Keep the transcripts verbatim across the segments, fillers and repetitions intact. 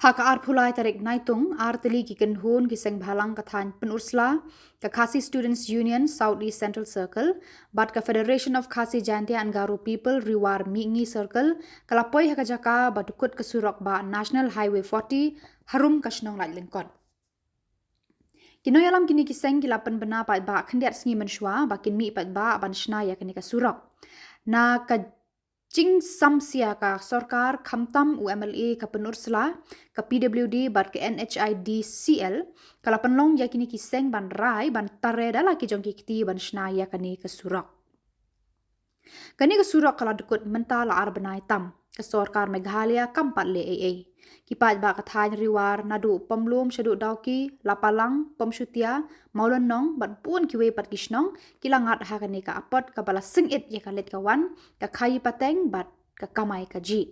Ha ka arphew lai tarik Naitung, artylli ki kynhun ki seng bhalang ka thaiñ Pynursla, ka Khasi Students Union South East Central Circle, bad ka Federation of Khasi Jaintia and Garo People Ri War Mihngi Circle, ka la poi ha ka jaka ba dkut ka surok ba National Highway forty, harum ka shnong Laitlyngkot. Ki nongïalam kine ki seng ki la pynbna paidbah khyndiat sngi mynshuwa ba kin mih paidbah ban shna ïa kane ka surok. Na ka jingsamsia ka sorkar khamtam u M L A ka Pynursla, ka P W D bad ka N H I D C L, ka la pynlong ïa kine ki seng ban rai ban tare da la ki jong ki kti ban shna ïa kane ka surok. Kane ka surok ka la dkut mynta la ar bnai tam. Ka sorkar Meghalaya kam pat leh ei ei. Ki paidbah ka thaiñ Ri War naduh Pamlum shaduh Dawki, Lapalang, Pamshutia, Mawlynnong bad bun kiwei pat ki shnong ki la ngat ha kane ka apot kaba la sngewit ïa ka leit ka wan, ka khaïi pateng bad ka kamai kajih.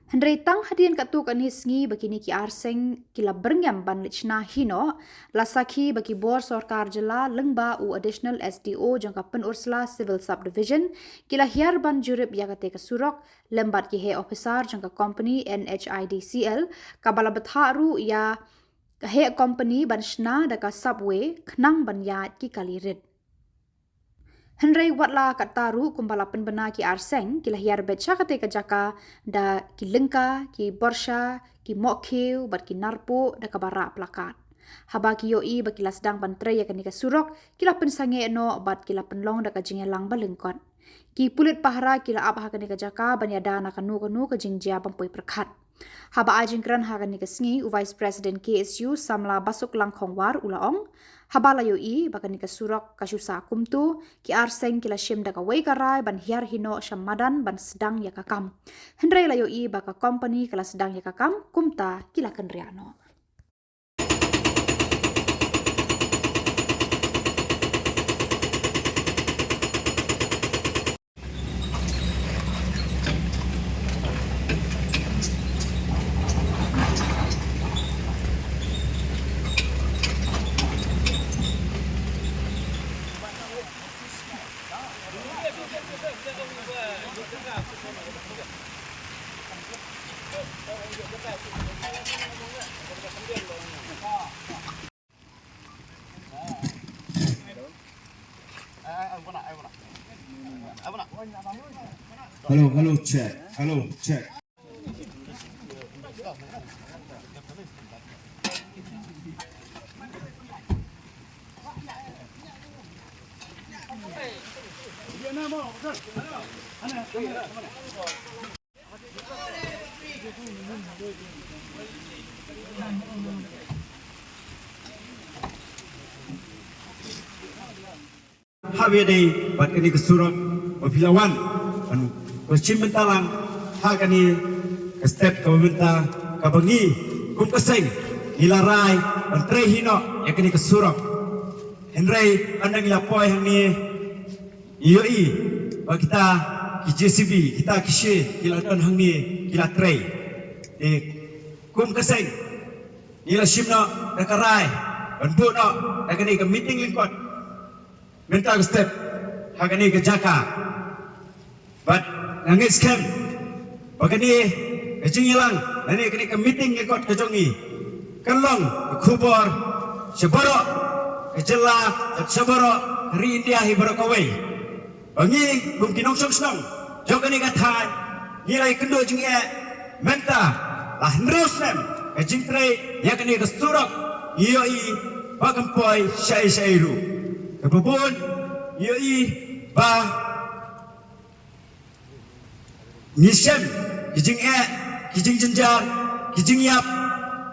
Hynrei tang hadien katto katne sngi ba kine ki ar seng ki la byrngem ban leit shna hi noh, la sakhi ba ki bor sorkar jylla lyngba u Additional S D O jong ka Pynursla Civil Subdivision ki la hiar ban jurip ïa kata ka surok lem bad ki heh ophisar jong ka kompani N H I D C L, kaba la bthah ruh ïa ka heh kompani ban shna da ka subway khnang ban ïaid ki kali rit. Hynrei wat la katta ruh, kumba la pynbna ki ar seng ki la hiar beit sha kata ka jaka da ki lyngka, ki borsha, ki mohkhiew bad ki narpuh da kaba rah plakat. Haba ki ïohi ba ki la sdang ban trei ïa kane ka surok, ki la pynsangeh noh bad ki la pynlong da ka jingïalang ba lyngkot. Ki pulit pahara ki la ap ha kane ka jaka ban ïada na kano kano ka jingjia bym poi pyrkhat. Haba ai jingkren ha kane ka sngi, u Vice President K S U samla Basuklang Khongwar u la ong, haba la ïohi ba kane ka surok ka shu sah kumto, ki ar seng ki la shim da kawei ka rai ban hiar hi noh sha madan ban sdang ïa ka kam. Hynrei la ïohi ba ka kompani ka la sdang ïa ka kam, kumta ki la kynriah noh. Hello, hello, check. Hello, check. Haba ïadei bad kane ka surok ba phi la wan ban pynshim bynta lang ha kane ka step kaba mynta, kaba ngi kum ka seng ngi la rai ban trei hi noh ïa kane ka surok. Hynrei ynda ngi la poi hangne, ngi ïohi ba kita ki J C B, kita ki she, ki la don hangne, ki la trei. Te kum ka seng ngi la shim noh da ka rai ban buh noh da kane ka meeting lyngkot mynta ka step ha kane ka jaka. Bad nga ngeit skhem ba kane ka jingïalang lane kane ka meeting lyngkot ka jong ngi kan long ka khubor sha baroh ka jylla bad sha baroh ka ri India hi baroh kawei. Ba ngi kum ki nongshong shnong jong kane ka thaiñ ngi la ïakynduh jingeh mynta la hynriew snem ka jingtrei ïa kane ka surok. Ngi ïohi ba kam poi shaei shaei ruh. Kaba bun ngi ïohi ba ngi shem ki jingeh, ki jingjynjar, ki jingïap.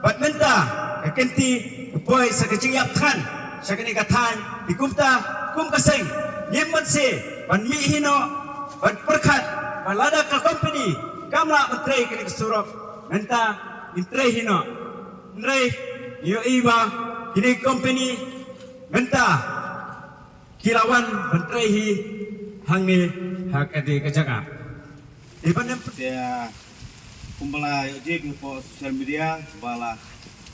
Bad mynta ka kynti ka poi sa ka jingïap than sha kane ka thaiñ. Te kumta kum ka seng ngim banse ban mih hi noh ban pyrkhat ba lada ka kompani kam lah ban trei kane ka surok, mynta ngin trei hi noh. Hynrei ngi ïohi ba kine ki kompani mynta ki la wan ban trei hi hangne ha kane ka jaka. Te ban em te, ah, kumba la ïoh jied hapoh social media ba la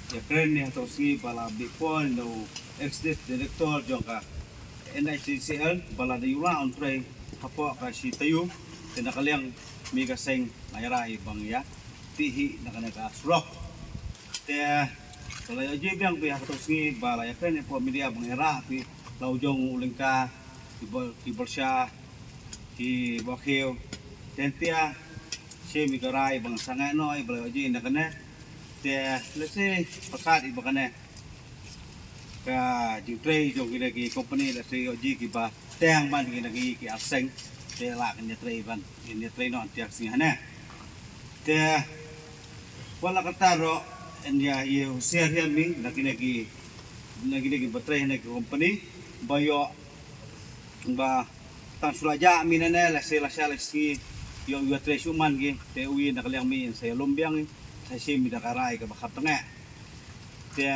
ïakren ne ha ka sngi ba la bih poi na u executive director jong ka N H I D C L ba la dei u la un trei hapoh ka shi taïew. Te na ka liang mi ka seng nga ïa rai ba ngi ïa tih hi na kane ka surok. Te la ïoh ji biang phi ha kato sngi ba la ïakren ïa phi media bang ïa rah phi la u jong u lyngka ki bor, ki borsha ki bor khiew. Te ntia shi mi ka rai bang sangeh noh i ba la ïoh ji na kane. Te lehse pakat i ba kane ka jingtrei jong kine ki company lehse ïoh ji ki ba teng ban kine ki ki arseng. Te la kan ïa trei ban ïa trei noh ntia ka sngi hane. Te wat la kata ruh en ïa ïa husiar ïa mi na kine ki na kine ki ba trei na ki company ba ïoh ba tang shu la jah mi nane lehse la sha la sngi ïoh ïa trei shu man ki te u ïa na ka liang mi sa ïa lum biang sa shi mi da ka rai ka ba khap tang eh. Te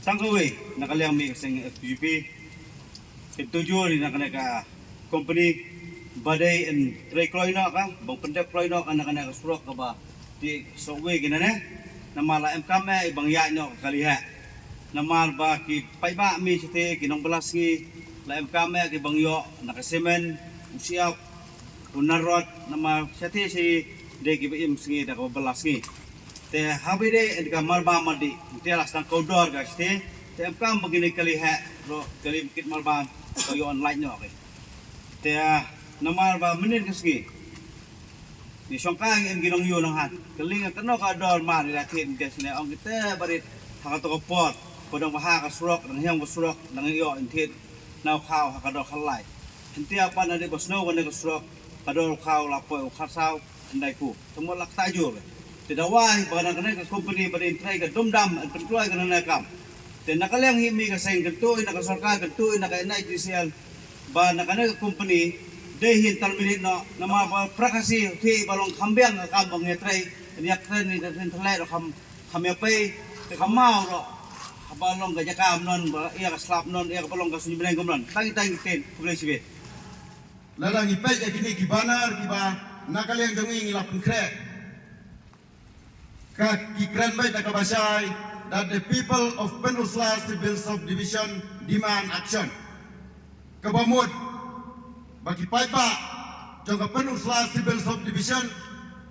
tang kawei na ka liang mi ka seng F P G P Kyntu jur ïa na kane ka company ba dei en trei kloi noh ka bang pyndep kloi noh ka na kane ka surok ka ba ti sok wei ki nane. Namar la em kam eh bang ïaid noh ka kali heh. Namar ba ki paidbah mi shatei ki nongbylla sngi la em kam eh ki bang ïoh na ka semen u siap u narot namar shatei shi dei ki ba im sngi da ka ba bylla sngi. Te haba dei en ka marba madi te la sdang ka u dor ka shatei te em kam ba kine kali heh ro kali kit marba ka ïoh on lain noh ke. Te namar ba mynnin ka sngi ni shongka ngi en ki nong ïoh nong han kali nga kano ka dor mar ila thied ke sne ong kite barit ha ka to ka por ko dang ba ha ka surok dang hiang ba surok dang ïoh en thied nau khaw ha ka dor khalai. Hyntia pan ade ba snow ka ne ka surok ka dor khaw la poi u kharsaw. Ndai ku tamo lak ta jur te dawai ba na kane ka company ba dei trei ka dum dam an pynkloi ka na kam. Te na ka liang hi mi ka seng kyntu na ka sorkar kyntu na ka N H D C L ba na kane ka company dei hin terminate noh namar ba prakasi te ba long kham biang ka kam ba ngi trei. Yak trei ni ka trei thalai ro kham kham ïa pei te kham mau ro. Ba long ka jaka non ba ïa ka slap non ïa ka ba long ka sunyi bneng kum non. Tangi tangi ten khublei shibit. Lada ngi peit ïa kine ki banner kiba na ka liang jong ngi ngi la pynkhreh. Ka ki kren beit da kaba shai that the people of Pynursla Civil Subdivision demand action. Kaba mut ba ki paidbah jong ka Pynursla Civil Subdivision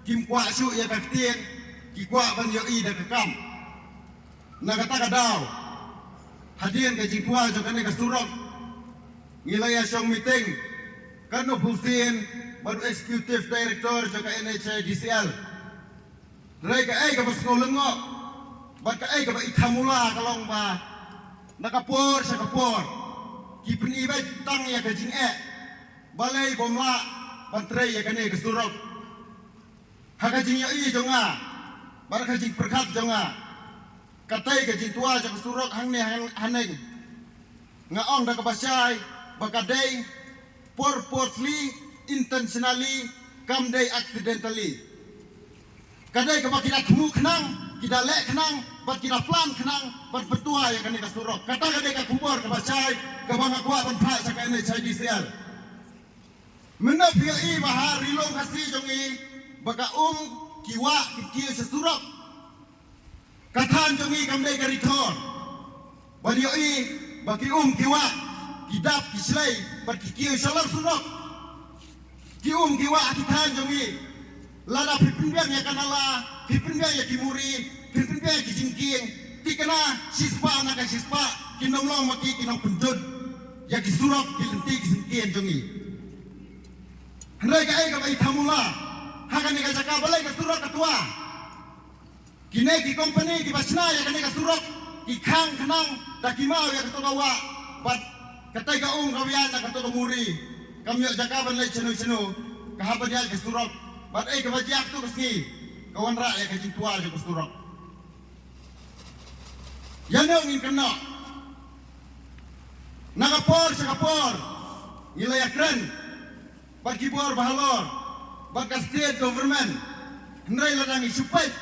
kim kwah shuh ïa ka ktien ki kwah ban ïohi da ka kam. Na kata ka daw hadien ka jingkwah jong kane ka surok ngi la ïa shong meeting kan u Hussein bad u executive director jong ka N H I D C L. Rei ka ei kaba sngew lyngngoh bad ka ei kaba ithamula ka long ba na ka por sha ka por ki pyni beit tang ïa ka jingeh balei bym lah ban trei ïa kane ka surok. Ha ka jingïohi jong nga bad ka jingpyrkhat jong nga katai ka jingtwa jong ka surok hangne haneng nga ong da kaba shai ba ka dei purposely, intentionally, kam dei accidentally. Ka dei kaba ki da thmu khnang ki da leh khnang bad ki da plan khnang bad pyntua ïa kane ka surok. Kata ka dei ka khubor kaba shai kaba nga kwah ban phah sha ka N H I D C L. Mynno phi ïohi ba ha ri lum Khasi jong ngi ba ka um ki wah ki kiew sha surok. Ka than jong ngi kam dei ka ri thor. Ban ïohi ba ki um ki wah ki dap ki shlei bad ki kiew sha lor surok. Ki um ki wah ki than jong ngi lada phi pynbiang ïa ka nala phi pynbiang ïa ki muri phi pynbiang ïa ki jingkieng. Thikna shispah na ka shispah ki nonglong ma ki ki nongpynjot ïa ki surok ki lynti ki syngkien jong ngi. Hynrei ka ei kaba ithamula ha kane ka jaka balei ka surok ka twa. Kine ki company kiba shna ïa kane ka surok ki khang khnang da ki maw ïa kato ka wah bad katai ka um ka wia na kato ka muri. Kam ïoh jaka ban leit shano shano ka hap ban ïaid ka surok bad ei kaba jia kato ka sngi ka wanrah ïa ka jingtwa jong ka surok. Ïa nong ngin kynnoh na ka por sha ka por ngi la ïa kren bad ki bor ba halor bad ka state government. Hynrei lada ngi shu peit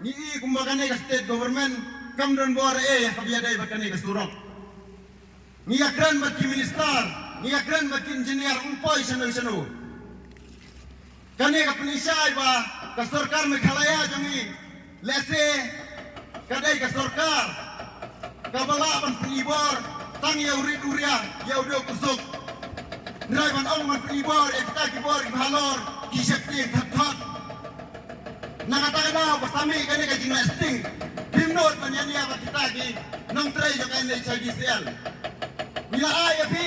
ngi i kumba kane ka state government kam don bor eh ïa kaba ïadei bad kane ka surok. Ngi ïa kren bad ki minister ngi ïa kren bad ki engineer ym poi shano shano. Kane ka pynshai ba ka sorkar Meghalaya jong ngi lehse ka dei ka sorkar kaba lah ban pyni bor tang ïa u rit u ria ïa u duk u suk. Hynrei ban ong ban pyni bor ïa kita ki bor kiba halor ki sheptieng thot thot. Na kata ka daw ba sa mih kane ka jingleh sting Tud ban ïania bad kita ki nongtrei jong N H I D C L. Ngi la ai ïa phi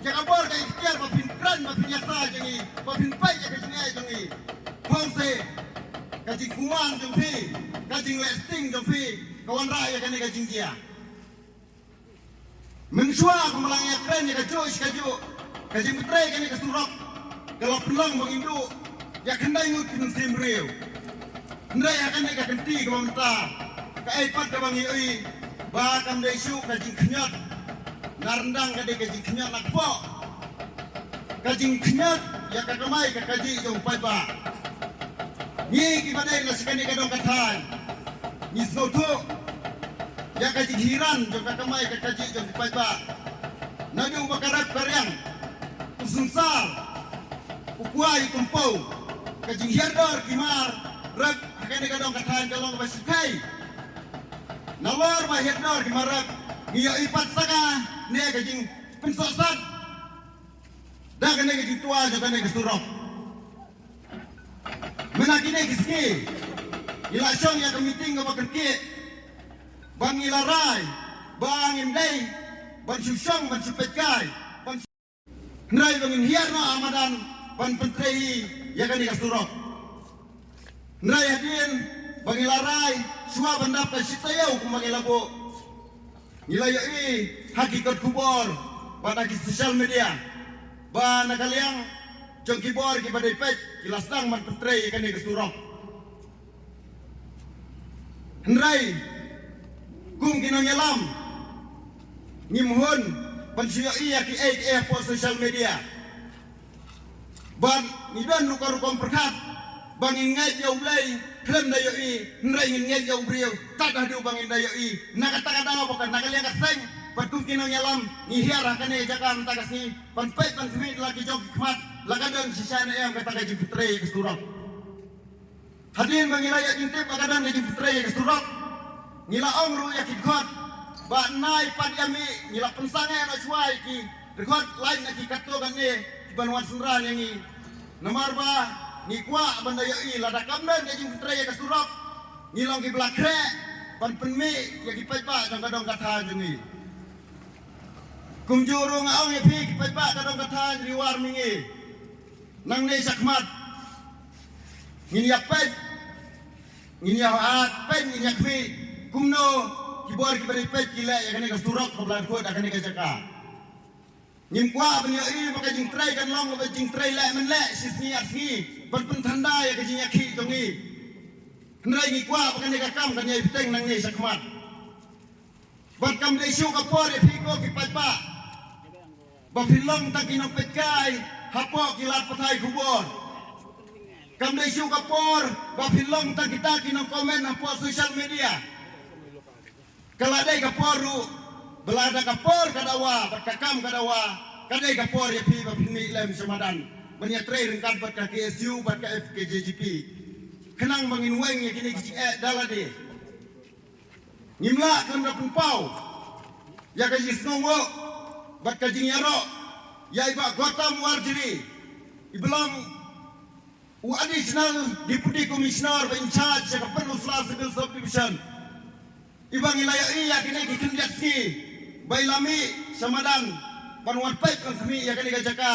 ïa ka bor ka iktiar ba phin kren, ba phin ïa sa jong ngi, ba phin peit ïa ka jingeh jong ngi. Phawse ka jingkuman jong phi, ka jingleh sting jong phi ka wanrah ïa kane ka jingjia. Mynshuwa kumba la ngi ïa kren ïa kajuh shi kajuh, ka jingpyntrei kane ka surok ka la pynlong ba ngin duh ïa khyndai ngut ki mynsiem briew. Hynrei ha kane ka kynti kaba mynta, kaei pat kaba ngi ïohi ba kam dei shuh ka jingkhñiot na ryndang, ka dei ka jingkhñiot na kpoh, ka jingkhñiot ïa ka kamai ka kajih jong u paidbah. Ngi kiba dei na sha kane ka dong ka thaiñ ngi sngewthuh ïa ka jinghiran jong ka kamai ka kajih jong u paidbah. Naduh ba ka rep ka riang, u synsar, u kwai u kympew, ka jinghiar dor ki mar rep ha kane ka dong ka thaiñ ka long kaba shyrkhei. Nalor ba hiar dor ki mar rep, ngi ïohi pat sa kane ka jingpynsohsat da kane ka jingtwa jong kane ka surok. Mynta kine ki sngi ngi la shong ïa ka meeting kaba kyrkieh ba ngi la rai ba ngim dei ban shu shong ban shu peit kai ban shu, hynrei ba ngin hiar noh ha madan ban pyntrei ïa kane ka surok. Hynrei hadien ba ngi la rai shuwa ban dap ka shi taïew kumba ngi la buh, ngi la ïohi ha ki kot khubor bad ha ki social media ba na ka liang jong ki bor kiba dei peit ki la sdang ban pyntrei ïa kane ka surok. Hynrei kum ki nongïalam ngim hun ban shu ïohi ïa kiei kiei hapoh social media. Bad ngi don rukom rukom pyrkhat ba ngin ngeit ïa U Blei khlem da ïohi, hynrei ngin ngeit ïa u briew tad haduh ba ngin da ïohi. Na kata ka daw ba ka, na ka liang ka seng bad kum ki nongïalam ngi hiar ha kane ka jaka mynta ka sngi ban peit ban khmih la ki jong ki khmat la ka don shisha ne em kata ka jingpyntrei ka surok. Hadien ba ngi la ïoh jingtip ba ka don ka jingpyntrei ka surok, ngi la ong ruh ïa ki dkhot ba nai pat ïa mih, ngi la pynsangeh noh shuwa ïa ki dkhot lain na ki katto katne kiban wan synran ïa ngi. Namar ba ngi kwah ban da ïohi lada kam don ka jingpyntrei ka surok, ngi long kiba la khreh ban pynmih ïa ki paidbah jong ka dong ka thaiñ jong ngi. Kumjuh ruh nga ong ïa phi ki paidbah ka dong ka thaiñ Ri War Mingi, nangne shakhmat ngin ïa peit, ngin ïa hat peit, ngin ïa khmih kumno ki bor kiba dei peit ki leh ïa kane ka surok kaba la dkhot ha kane ka jaka. Ngim kwah ban ïohi ba ka jingtrei kan long kaba jingtrei leh men leh, shi sngi ar sngi, ban pynthanda ïa ka jingïakhih jong ngi. Hynrei ngi kwah ba kane ka kam kan ïai bteng nangne shakhmat. Bad kam dei shuh ka por ïa phi ko ki paidbah ba phin long tang ki nongpeitkai hapoh ki lad pathai khubor. Kam dei shuh ka por ba phin long tang kita ki nongcomment hapoh social media. Ka la dei ka por ruh ba lada ka por ka dawa bad ka kam ka dawa, ka dei ka por ïa phi ba phin mih lem sha madan ban ïatrei ryngkat bad ka K S U bad ka F K J G P, khnang ba ngin weng ïa kine ki jingeh da lade. Ngim lah khlem da pynpaw ïa ka jingsngewnguh bad ka jingïaroh ïa i Bah Gautam Warjri, i ba long u Additional Deputy Commissioner ba in charge ïa ka Pynursla Civil Subdivision, i ba ngi la ïohi ïa kine ki khyndiat sngi ba i la mih sha madan ban wan peit ban khmih ïa kane ka jaka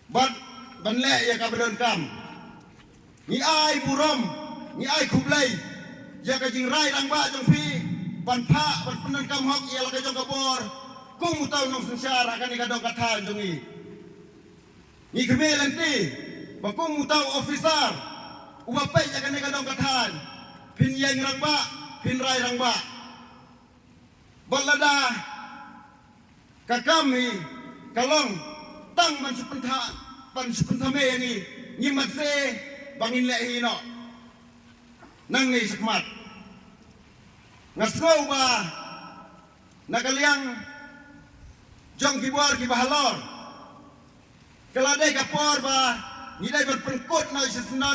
bad ban leh ïa kaba donkam. Ngi ai burom, ngi ai khublei ïa ka jingrai rangbah jong phi ban phah ban pyndonkam hok ïa la ka jong ka bor kum uta u nongsynshar ha kane ka dong ka thaiñ jong ngi. Ngi khmih lynti ba kum uta u officer uba peit ïa kane ka dong ka thaiñ, phin ïeng rangbah, phin rai rangbah. Bad lada ka kam hi ka long tang ban shu pyntha, ban shu pyntha mei ïa ngi, ngim mat se ba ngin leh hi noh nangne shakhmat. Nga sngew ba na ka liang jong ki bor kiba halor, ka la dei ka por ba ngi dei ban pynkut noh shisha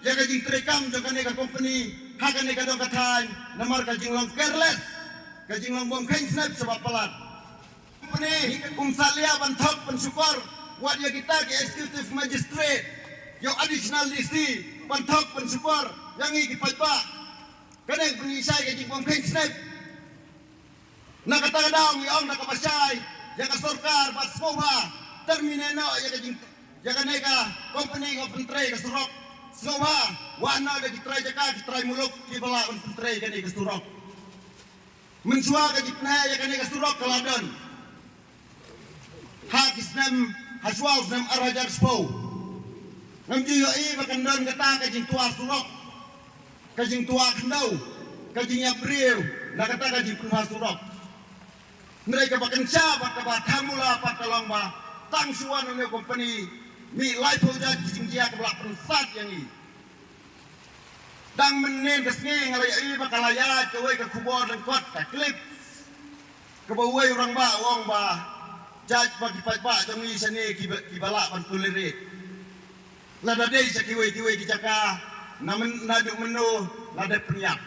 ïa ka jingtreikam jong kane ka kompani ha kane ka dong ka thaiñ, namar ka jinglong careless, ka jinglong bym kheiñ snep sha ba palat. Kompani kum salia ban thok ban shukor wat ïa kita ki executive magistrate, ïa u additional D C ban thok ban shukor ïa ngi ki paidbah. Kane ka pynshai ka jingbymkheiñ snep. Na kata ka daw ngi ong da kaba shai ïa ka sorkar ba sngewbha terminate noh ïa ka jing ïa kane ka company kaba pyntrei ka surok. Sngewbha wan noh da ki trai jaka, ki trai muluk kiba lah ban pyntrei kane ka surok. Mynshuwa ka jingpynheh ïa kane ka surok ka la don ha ki snem, ha shuwa u snem ar hajar shiphew. Ngam ju ïohi ba kan don kata ka jingtwa surok, ka jingtwa khyndew, ka jingïap briew na kata ka jingpynheh surok. Hynrei kaba kynja bad kaba thangmula pat ka long ba tang shu wan une u company, mih laiphew jait ki jingjia kaba la pynsat ïa ngi. Dang mynnin ka sngi nga la ïohi ba ka la ïaid kawei ka khubor lyngkot ka clip kaba uwei u rangbah u ong ba jait ba ki paidbah jong ngi shane kiba, kiba lah ban tolerate. Lada dei sha kiwei kiwei ki jaka, na myn-, naduh mynno la dep pynïap.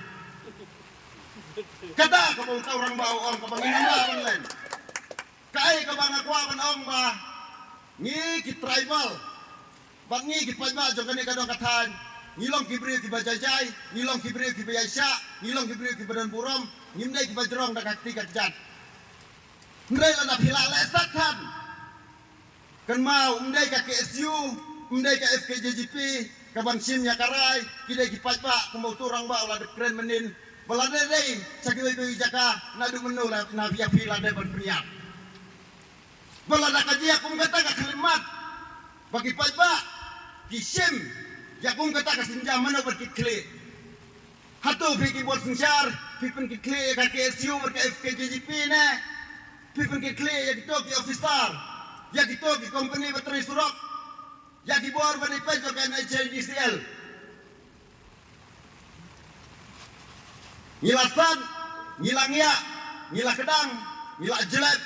Kata kaba uta u rangbah u ong kaba ngin ym lah ban len. Kaei kaba nga kwah ban ong ba ngi ki tribal bad ngi ki paidbah jong kane ka dong ka thaiñ, ngi long ki briew kiba jai jai, ngi long ki briew kiba ïaishah, ngi long ki briew kiba don burom, ngim dei kiba jrong da ka kti ka kjat. Hynrei lada phi la leh sat than, kynmaw ym dei ka K S U, ym dei ka F K J G P kaban shim ïa ka rai, ki dei ki paidbah kumba uta u rangbah u la dep kren mynnin. Ba lada dei sha kiwei kiwei jaka, naduh mynno la na ïa phi la dep ban pynïap. Ba lada ka jia kum kata ka khyllipmat ba ki paidbah ki shim ïa kum kata ka sienjam, mano ban kitkhlieh? Hato phi ki bor synshar phi pynkitkhlieh ïa ka K S U bad ka F K J G P ne phi pynkitkhlieh ïa kito ki officer, ïa kito ki company ba trei surok, ïa ki bor ba dei peit jong ka N H I D C L? Ngi la san, ngi la ngiah, ngi la kdang, ngi la jlep.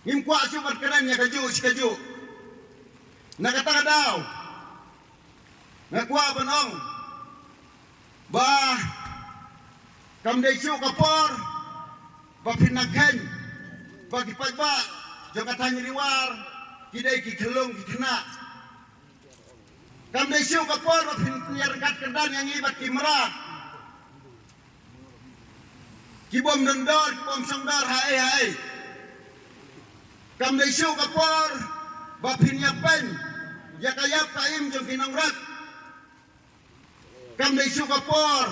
Ngim kwah shuh ban kren ïa kajuh shi kajuh. Na kata ka daw nga kwah ban ong ba kam dei shuh ka por ba phin nang kheiñ ba ki paidbah jong ka thaiñ Ri War ki dei ki khyllung ki khynnah. Kam dei shuh ka por ba phin ïaryngkat kyrdan ïa ngi bad ki mrad, ki bym don dor, ki bym shong dor haei haei. Kam dei shuh ka por ba phin ïapeiñ ïa ka ïap ka im jong ki nongrep. Kam dei shuh ka por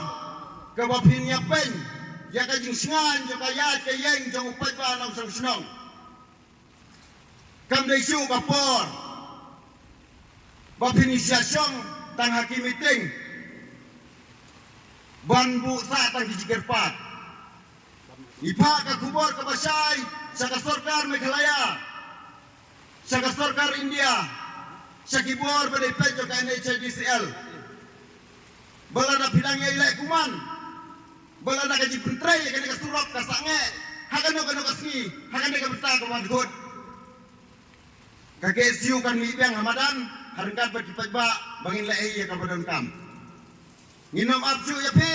kaba phin ïapeiñ ïa ka jingshngaiñ jong ka ïaid ka ïeng jong u paidbah nongshong shnong. Kam dei shuh ka por ba phin ïa shong tang ha ki meeting ban buh sah tang ki jingkyrpad. Ngi phah ka khubor kaba shai sha ka sorkar Meghalaya, sha ka sorkar India, sha ki bor ba dei peit jong ka N H I D C L. Ba lada phi dang ïai leh kumne, ba lada ka jingpyntrei ïa kane ka surok ka sangeh ha kano kano ka sngi, ha kane ka bynta kaba dkhot, ka K S U kan mih biang ha madan ha ryngkat bad ki paidbah ba ngin leh hi ïa kaba donkam. Ngin ym ap shuh ïa phi,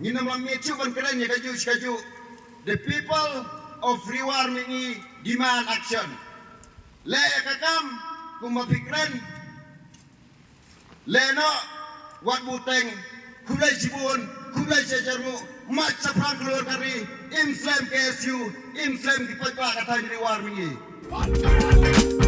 ngin ym lam miet shuh ban kren ïa kajuh shi kajuh. The people of Ri War Mihngi demand action. Leh ïa ka kam kumba phi kren. Leh noh wat buteng. Khublei shibun, khublei shihajar nguh. March shaphrang khlur ka ri. Im slem K S U, im slem ki paidbah ka thaiñ Ri War Mihngi.